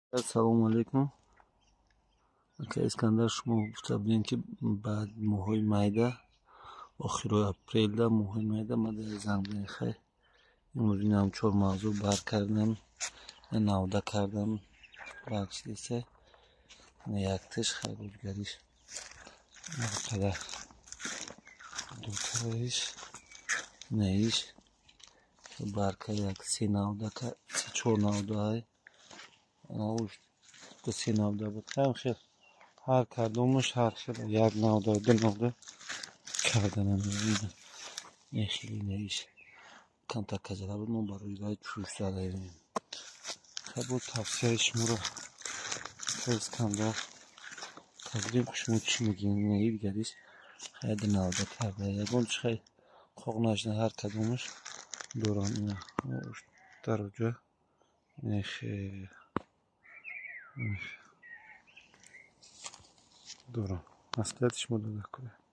Ассалому алайкум. Ака Искандар, шумо гуфта будем, ки баъд моҳои майда, охирои апрелда, моҳои майда мада занг бизанед. Хай, имрӯз инам чор мавзӯъ бар кардам, навда кардам, барқ шидеса. Якташ хай рӯзгариш қадар дутаиш наиш барка як се навда, се чор навдаай, ду се навда буд. Хайм хел ҳар кардумаш ҳар хел як навда, ду навда карданам. Хеле наиш камтар казада буд, мо барои вай чӯш задаем. Хай, бо тавсияи шуморо, Искандар, кардем. Шумо чӣ мегӯед? Наи дигариш хай ду навда карда, ягон чи хай қоқ нашуда, ҳар кадомаш дорам. Ина дароҷа дорам. Маслиҳати шумо дода кунед.